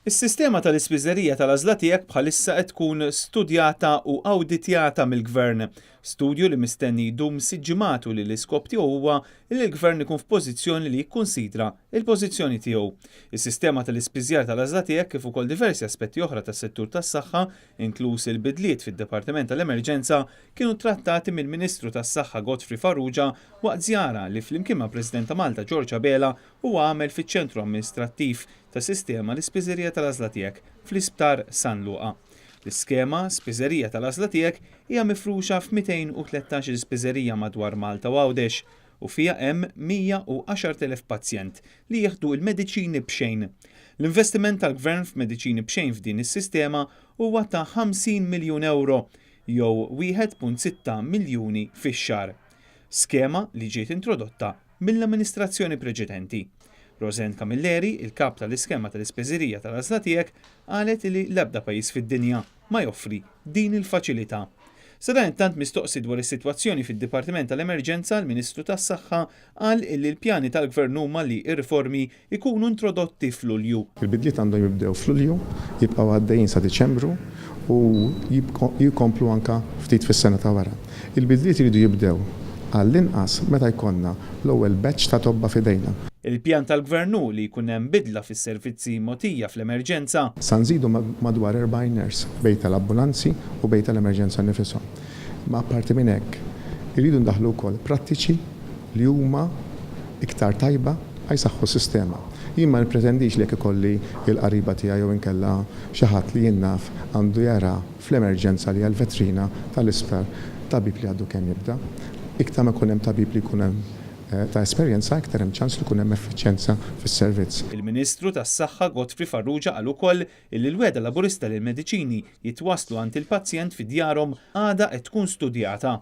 Is-sistema tal-ispiżerija tal-għażla tiegħek bħalissa qed tkun studjata u awditjata mill-Gvern. Studju li mistenni jdum sitt ġimgħat u li l-iskop tiegħu huwa li l-Gvern ikun f'pożizzjoni li jikkunsidra l-pożizzjoni tiegħu. Is-sistema tal-ispiżjar tal-għażla tiegħek kif ukoll diversi aspetti oħra tas-settur tas-saħħa, inkluż il-bidliet fid-Dipartiment tal-Emerġenza, kienu trattati mill-Ministru tas-Saħħa Godfrey Farrugia waqt żjara li flimkien mal-President ta' Malta George Abela huwa għamel fiċ-Ċentru Amministrattiv tas-Sistema l-Ispiżerija tal-Għażla Tiegħek fl-Isptar San Luqa. L-iskema Spiżerija tal-Għażla Tiegħek hija mifruxa f'213-il spiżerija madwar Malta u Għawdex u fiha hemm 110,000 pazjent li jieħdu l-mediċini b'xejn. L-investiment tal-Gvern f'mediċini b'xejn f'din is-sistema huwa ta' 50 miljun ewro jew 1.6 miljuni fix-xahar. Skema li ġiet introdotta mill-amministrazzjoni preċedenti. Roseanne Camilleri, il-Kap tal-Iskema tal-Ispiżerija tal-Għażla Tiegħek, qalet li l-ebda pajjiż fid-dinja ma joffri din il-faċilità. Sadanittant mistoqsi dwar is-sitwazzjoni fid-Dipartiment tal-Emerġenza, l-Ministru tas-Saħħa qal illi l-pjani tal-Gvern huma li r-riformi jkunu introdotti f'Lulju. Il-bidliet għandhom jibdew f'Lulju, jibqgħu għaddejjin sa Diċembru u jkomplu anke ftit fis-sena ta' wara. Il-bidliet iridu jibdew għall-inqas meta jkollna l-ewwel batch ta' tobba f'idejna. Il-pjan tal-Gvern hu li jkun hemm bidla fis-servizzi mogħtija fl-emerġenza. Sa nżidu madwar 40 nurse bejn tal-ambulanzi u bejn tal-emerġenza nnifishom. Imma apparti minn hekk, irridu ndaħħlu wkoll prattiċi li huma iktar tajba ħa jsaħħu s-sistema. Jien ma nippretendix li jekk ikolli l-qariba tiegħi jew inkella xi ħadd li jien naf għandu jara fl-emerġenza li hija l-vetrina tal-isptar tabib li għadu kemm jibda. Iktar ma jkun hemm tabib li jkun hemm ta' esperjenza iktar hemm ċans li jkun hemm effiċjenza fis-servizz. Il-Ministru tas-Saħħa Godfrey Farrugia qal ukoll illi l-wegħda Laburista li l-mediċini jitwasslu għand il-pazjent fi djarhom għadha qed tkun studjata.